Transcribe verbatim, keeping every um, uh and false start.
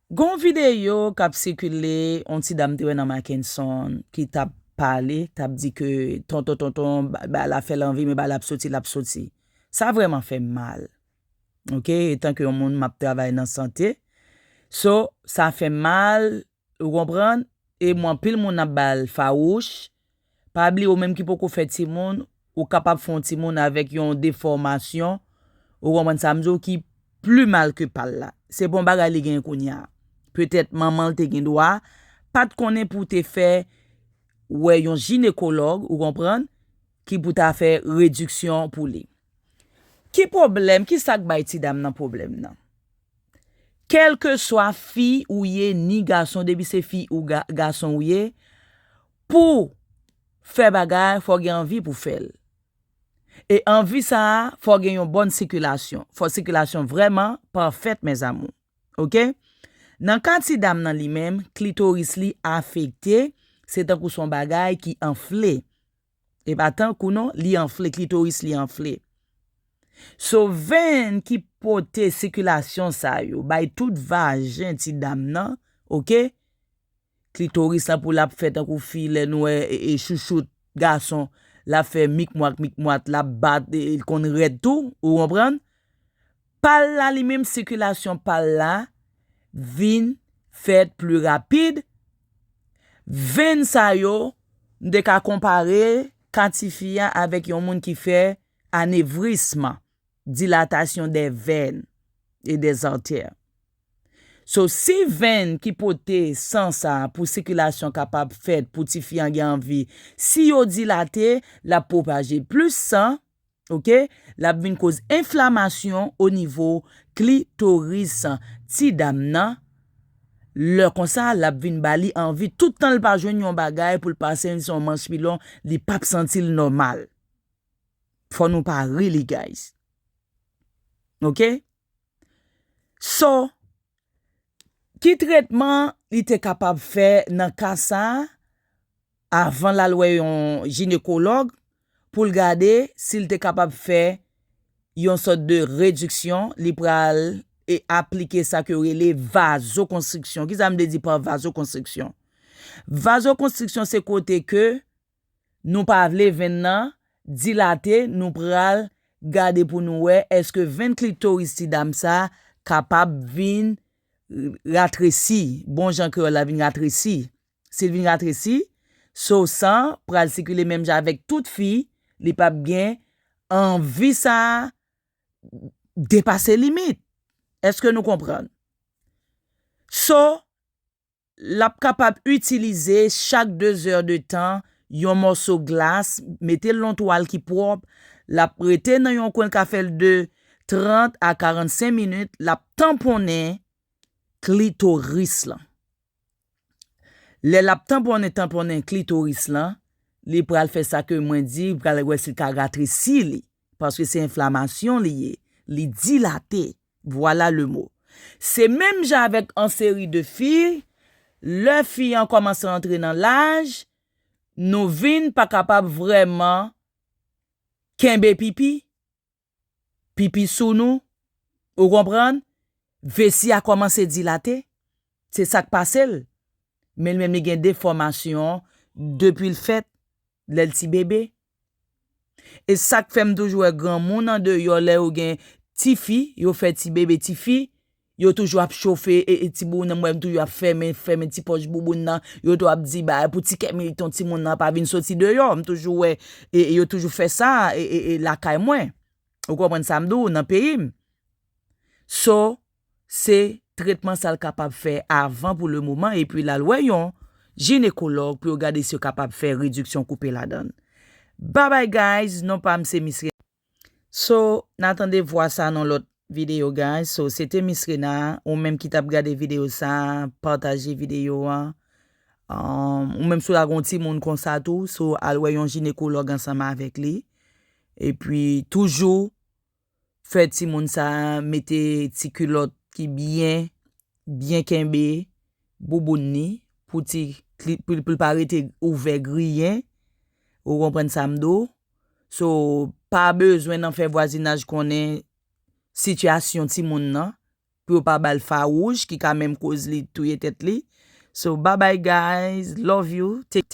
Gon videyo k ap sikile, yon ti dam te wè nan Mackenson, ki t ap pale, t ap di ke tonton, tonton, ba, ba l ap fè l anvi, men ba l ap soti, l ap soti. Sa vrèman fè m mal. Oke, etan ke yon moun m ap travay nan sante. So, sa fè m mal, ou konprann? E mwen, anpil moun ap ba l fawouch. Pa bliye, ou menm ki poko fè timoun, ou kapab fè yon timoun avèk yon defòmasyon, ou konprann sa m di w, ki pli mal ke pa l la. Se pa yon bagay li genyen kounye a. Petèt manman l te gen dwa pa t konnen pou te fè wè yon jinekològ, ou konprann, ki pou ta fè rediksyon pou li. Ki pwoblèm, ki sa k bay ti dam nan pwoblèm nan? Kèlkeswa fi ou ye, ni gason, depi se fi ou ga, gason ou ye, pou fè bagay, fò gen anvi pou fè l. E anvi sa a, fò gen yon bòn sikilasyon. Fò sikilasyon vrèman pafèt, mes amours. Oke? Nan ka ti dam nan li menm, klitoris li afekte, se tankou se yon bagay ki anfle. E pa tankou non, li anfle, klitoris li anfle. So, venn ki pote sikilasyon sa yo, bay tout vajen ti dam nan, oke? Klitoris lan pou l ap fè tankou fi, lè nou wè, e, e, chouchout gason, l ap fè mikmwak, mikmwat, l ap bat, e, e, l konn rèd tou, ou konprann? Pa l la, li menm, sikilasyon pa l la vin fèt pli rapid. Venn sa yo, m te ka konpare ka tifi a avèk yon moun ki fè anevrism, dilatasyon dè venn e dè zantè. So, si venn ki pote san sa pou sikilasyon kapab fèt, pou tifi an gen anvi, si yo dilate, l ap pwopaje plis san, oke? L ap vin koz enflamasyon o nivo klitoris ti dam nan. Lè konsa, l ap vin ba li anvi. Tout tan l pa jwenn yon bagay pou l pase, se yon manch pilon, li p ap santi l nòmal. Fò nou pa ri li, guys. Oke? So, ki tretman li te kapab fè nan ka sa a, avan l al wè yon jinekològ, pou l gade si l te kapab fè yon sòt de rediksyon, li pral e aplike sa ke yo rele vazokonstriksyon. Kisa m vle di pa vazokonstriksyon? Vazokonstriksyon se kote ke nou pa vle venn nan dilate, nou pral gade pou nou wè èske venn klitoris ti dam sa kapab vin ratresi, bon jan kreyòl la vin ratresi. Si l vin ratresi, so san pral sikile menm jan avèk tout fi, li p ap gen anvi sa depase limit. Èske nou konprann? So, l ap kapab itilize chak de zè de tan yon mòso glas, mete l nan yon twal ki pwòp, l ap rete nan yon kwen, l ka fè l de trant a karannsenk minit, l ap tanponnen klitoris lan. Lè l ap tanponnen, tanponnen klitoris lan, li pral fè sa ke mwen di, li pral wè si l ka ratresi li, paske se enflamasyon li ye, li dilate. Voilà le mot. Se menm jan avèk an seri de fi, lè fi an kòmanse antre nan laj, nou vin pa kapab vrèman kenbe pipi, pipi sou nou, ou konprann? Vesi a kòmanse dilate, se sa k pase l. Men li menm li gen defòmasyon depi l fèt, lè l ti bebe. E sa k fè m toujou wè granmoun andeyò, lè yo gen tifi, yo fè ti bebe tifi, yo toujou ap chofe e, e ti bouboun nan, m wè m toujou ap fèmen, fèmen ti pòch bouboun nan, yo tou ap di bagay pou ti kè militon timoun nan pa vin soti deyò. M toujou wè e, e yo toujou fè sa e, e, e lakay mwen. Ou konprann sa m di w, nan peyi m. So, se tretman sa l kapab fè avan pou le moman, epi l al wè yon jinekològ pou yo gade si yo kapab fè rediksyon koupe ladan l. Bye bye guys, non pa m se Miss Rena. So, n a tande vwa sa nan lòt videyo guys. So, se te Miss Rena, ou menm ki t ap gade videyo sa, pataje videyo a. Um, ou menm si w ta gen yon timoun konsa tou, so al wè yon jinekològ ansanm avèk li. Epi toujou fè timoun sa mete ti kilòt ki byen, byen kenbe bouboun ni pou ti, pou, pou l pa rete ouvè griyen. Ou konprann sa m di w? So, pa bezwen nan fè vwazinaj konnen sitiyasyon timoun nan. pou yo pa ba l fa wouj ki ka menm koz li touye tèt li. So, bye bye guys, love you, take